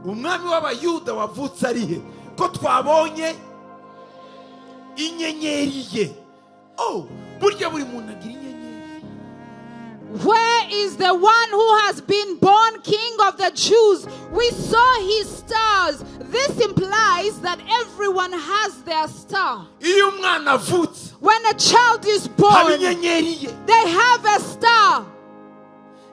Umwami w'Abayuda wavutse ari he, ko twabonye inyenyeri ye? Oh, burya buri muntu agira inyenyeri. Where is the one who has been born King of the Jews? We saw his stars. This implies that everyone has their star. Iyo umwana avutse, When a child is haba born, inyenyeri ye. They have a star.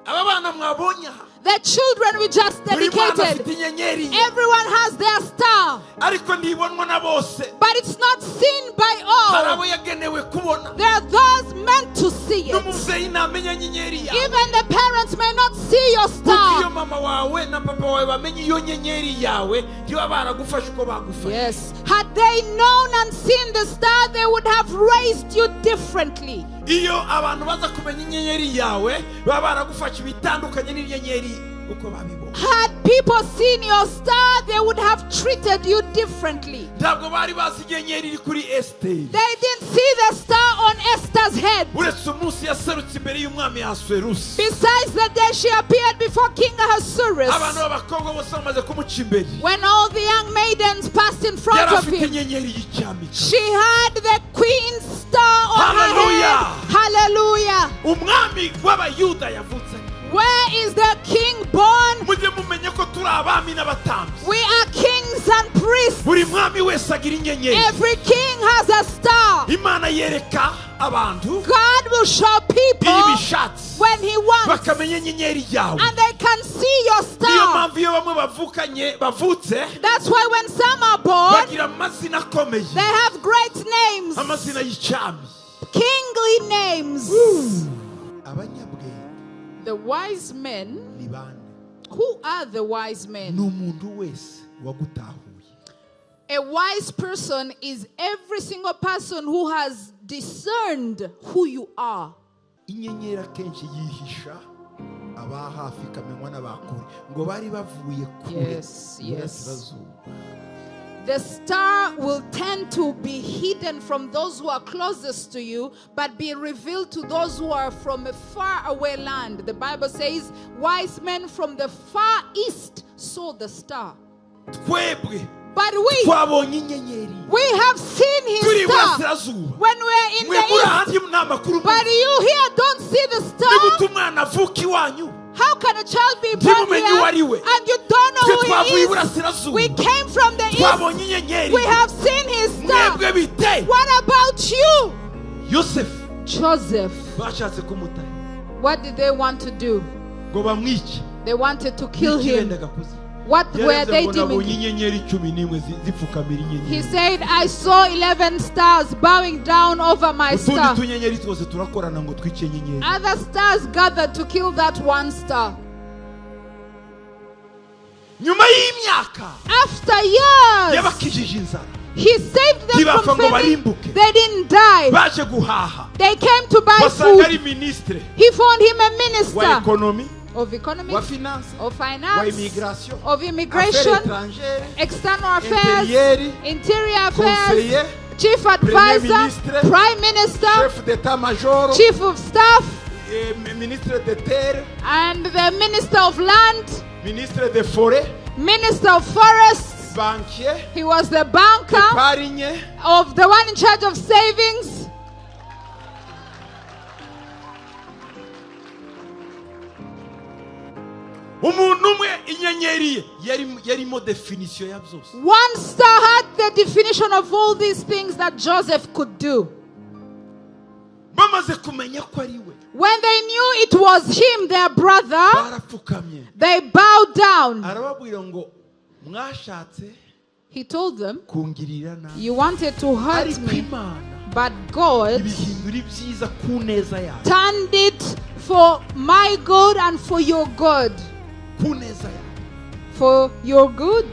Aba bana mwabonye aha, The children we just buri mwana dedicated, afite inyenyeri ye, everyone has their star, ariko ntibonwa na bose. But it's not seen by Hari all. Abo yagenewe kubona. There are those meant to see it. N'umubyeyi ntamenya inyenyeri yawe, Even the parents may not see your kuko iyo star. Mama wawe na papa wawe bamenye iyo nyenyeri yawe, ntiba baragufashe uko bagufashe. Yes. Had they known and seen the star, they would have raised you differently. Iyo abantu baza kumenya inyenyeri yawe, baba baragufashe ibitandukanye n'inyenyeri uko babibonye. Had people seen your star, they would have treated you differently. Ntabwo bari bazi inyenyeri iri kuri Esiteri, They didn't see the star on Esther's head. Uretse umunsi yaserutse imbere y'umwami Ahasuwerusi, Besides the day she appeared before King Ahasuerus, abantu b'abakobwa bose bamaze kumuca imbere, when all the young maidens passed in front yari of afite him, inyenyeri y'icyamikazi. She had the queen's star on Hallelujah. her head. Hallelujah. Umwami w'Abayuda yavutse ari. Where is the king born? Mujye mumenye ko turi abami n'abatambyi. We are kings and priests. Buri mwami wese agira inyenyeri. Every king has a star. Imana yereka abantu God will show people iyo ibishatse, when he wants, bakamenya inyenyeri yawe. And they can see your Niyo star. mpamvu iyo bamwe bavukanye bavutse, That's why when some are born, bagira amazina akomeye, they have great names, amazina y'icyami. Kingly names. Abanyabwenge The wise men, ni bande? Who are the wise men? Ni umuntu wese wagutahuye. A wise person is every single person who has discerned who you are. Inyenyeri akenshi yihisha aba hafi, ikamenywa n'abakure, ngo bari bavuye kure iburasirazuba. The star will tend to be hidden from those who are closest to you, but be revealed to those who are from a far away land. The Bible says, wise men from the far east saw the star. Twebwe But we, twabonye inyenyeri we have seen turi his star iburasirazuba. When we are in Mwe the muri east. ahandi nta makuru. But you here don't see the Ni star. gute umwana avuka iwanyu, How can a child be born ntimumenye uwo ari here we? and you don't know Twe who twavuye he is? iburasirazuba, We came from the east. twabonye inyenyeri. We have seen his star. Mwebwe bite? What about you? Yosefu, Joseph, bashatse kumutaha what did they want to do? Ngo bamwice. They wanted to kill him. N'ikirendaga kuzi. What were Yaravuze they ngo nabonye doing? Inyenyeri 11 zipfukamira He inyenyeri. said, "I saw 11 stars bowing down over my Utundi star." tunyenyeri twose turakorana ngo twice inyenyeri. Other stars gathered to kill that one star. Nyuma y'imyaka, After years, yabakijije inzara. He saved them Ntibapfa from ngo famine. barimbuke. They didn't die. Baje guhaha, They came to buy basanga ari food. minisitiri He found him a wa minister economy, of economy, wa finance, of wa finance, immigration, of immigration, affaires étrangères, external affairs, intérieur, interior affairs, conseiller, chief advisor, ministre, prime minister, chef d'état major, chief of staff, ministre de terre, and the minister of land, ministre de forêt, minister of forests. Banquier, He was the banker épargne, of the one in charge of savings. Umuntu umwe inyenyeri ye yarimo definition ya byose. One star had the definition of all these things that Joseph could do. Bamaze kumenya ko ari we, When they knew it was him, their brother, barapfukamye. They bowed down. Arababwira ngo mwashatse He told them, kungirira nabi, "You wanted to hurt ariko me, Imana but God ibihindura ibyiza ku neza yawe. Turned it for my good and for your good." Ku neza yawe. For your good.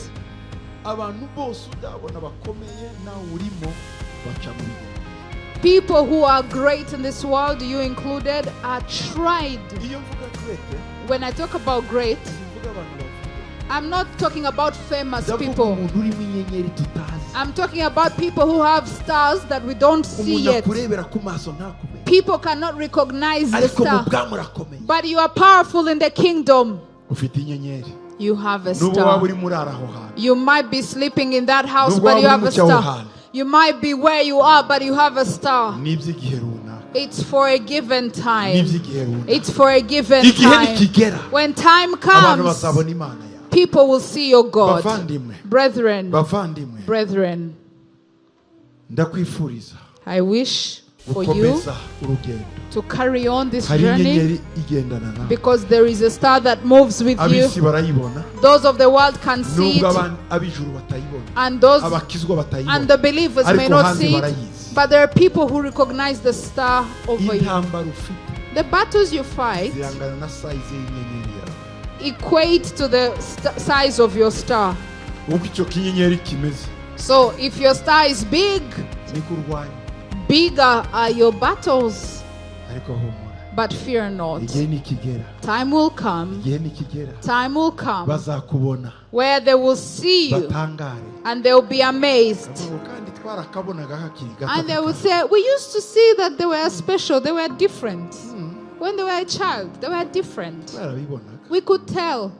Abantu bose udabona bakomeye nawe urimo baca mu bigeragezo. People who are great in this world, you included, are tried. Iyo mvuga great, When I talk about great, mvuga abantu bavuga, I'm not talking about famous ndavuga people. Umuntu urimo inyenyeri tutazi. I'm talking about people who have stars that we don't see Umuntu yet. akurebera ku maso ntakumenye, People cannot recognize the ariko mu star. bwami urakomeye. But you are powerful in the kingdom. Ufite inyenyeri. You have a Nubwo waba star. uri muri aho hantu, You might be sleeping in that house, Nubwo but waba you uri have mu a cyaho star. hantu. You might be where you are, but you have a star. Ni iby'igihe runaka. It's for a given Ni time. iby'igihe runaka. It's for a given Igihe time. nikigera, When time abantu comes, bazabona Imana yawe. people will see your God. Bavandimwe, Brethren, bavandimwe, brethren, ndakwifuriza I wish for you gukomeza urugendo. To carry on this Hari journey inyenyeri igendana nawe. because there is a star that moves with you. Ab'isi barayibona, Those of the world can see nubwo it, ab'ijuru batayibona, and those abakizwa and batayibona, the believers may ariko not hanze see it, barayizi. but there are people who recognize the star over you. Intambara ufite The battles you fight zirangana na size y'inyenyeri yawe. Equate to the size of your star. Uko icyo kinyenyeri kimeze, So if your star is big, niko urwanya. Bigger are your battles. Ariko humura. But fear not. Igihe nikigera, Time will come. Igihe nikigera, Time will come bazakubona, where they will see you batangare, and they'll be amazed. Bavuga ngo, kandi twarakabonaga hakiri gato. And they will say, "We used to see that they were special, they were different. When they were a child, they were different. Twarabibonaga. We could tell."